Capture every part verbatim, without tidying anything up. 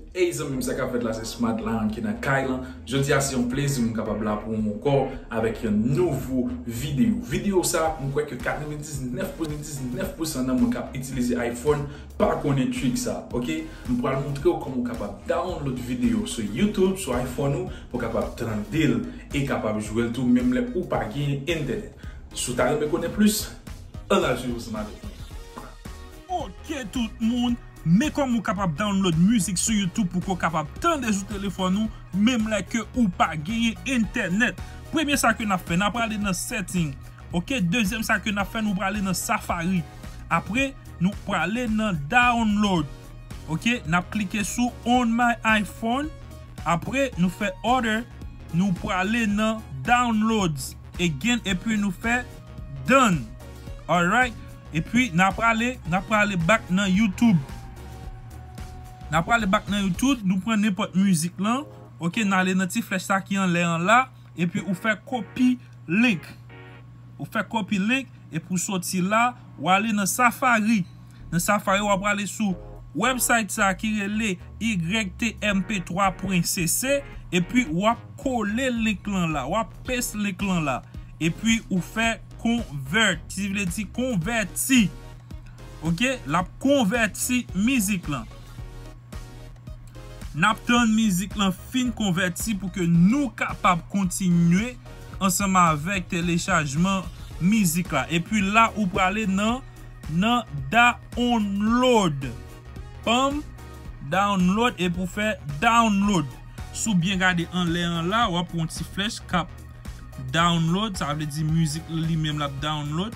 Ey zanmi m, sa k ap fèt la, se Smart Lion ki nan kay lan. Jodi a se yon plezi m kapab la pou ou ankò avèk yon nouvo videyo. Videyo sa, m kwè ke katrevendiznèf pou san nan moun k ap itilize iPhone pa konnen trik sa, oke? M pral montre w kòman w kapab download videyo sou YouTube, sou iPhone ou, pou w kapab tande l e kapab jwe l tou, menm lè ou pa gen entènèt. Si w ta renmen konnen plis, ann al swiv ansanm avèk mwen. Oke tout moun, men kòman w kapab download mizik sou YouTube pou ke w kapab tande sou telefòn ou, menm lè ke ou pa genyen entènèt. Premye sa ke n ap fè, n ap prale nan setting. Oke, dezyèm sa ke n ap fè, nou prale nan Safari. Apre, nou prale nan download. Oke, n ap klike sou On My iPhone. Apre, nou fè other, nou prale nan downloads again, epi nou fè done. Alright. Epi, n ap prale, n ap prale back nan YouTube. N ap prale back nan YouTube, nou pran nenpòt mizik lan. Oke, n ale nan ti flèch sa ki anlè an la, epi ou fè copy link. Ou fè copy link, epi ou soti la, ou ale nan Safari. Nan Safari, w ap prale sou website sa ki rele Y T M P twa pwen C C, epi w ap kole link lan la, w ap paste link lan la, epi ou fè convert, ki vle di konvèti. Oke, l ap konvèti mizik lan. N ap tann mizik lan fin konvèti pou ke nou kapab kontinye ansanm avèk telechajman mizik la. Epi la, ou prale nan, nan download. Banm, download, epi ou fè download. Si w byen gade anlè an la, w ap wè yon ti flèch k ap download, sa vle di mizik li menm l ap download.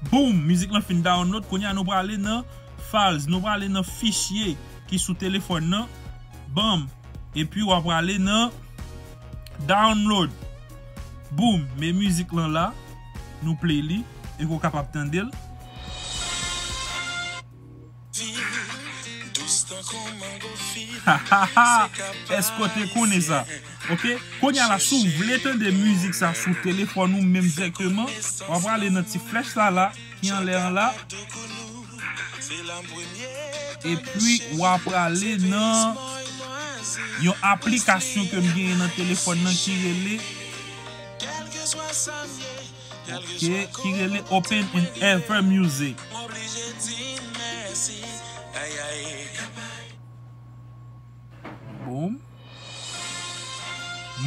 Boom! Mizik lan fin download. Kounye a nou prale nan files, nou prale nan fichye ki sou telefòn nan. Banm! Epi w ap prale nan download. Boom! Men mizik lan la. Nou play li e ke w kapab tande l. Èske w te konnen sa? Oke, kounye a la, si w vle tande mizik sa sou telefòn ou menm dirèkteman, w ap prale nan ti flèch sa la ki anlè an la. Epi w ap prale nan yon aplikasyon ke m genyen nan telefòn nan ki rele, oke, ki rele Open and Ever Music. Boom.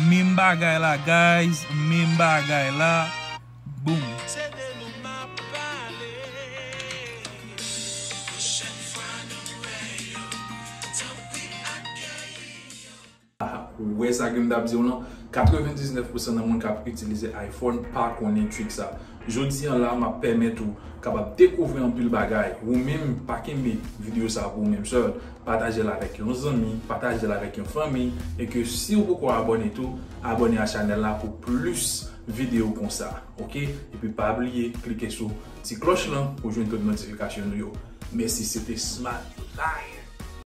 Menm bagay la, guys. Menm bagay la. Boom. Ou wè sa ke m t ap di w lan? Katrevendiznèf pou san nan moun k ap itilize iPhone pa konnen trik sa. Jodi an la, m ap pèmèt ou kapab dekouvri anpil bagay. Ou menm, pa kenbe videyo sa pou ou menm sèl. Pataje l avèk yon zanmi, pataje l avèk yon fanmi, e ke si w poko abòne tou, abòne a chanèl la pou plis videyo konsa, oke? Epi pa bliye klike sou ti klòch lan pou jwenn tout notifikasyon nou yo. Mèsi, se te Smart Lion.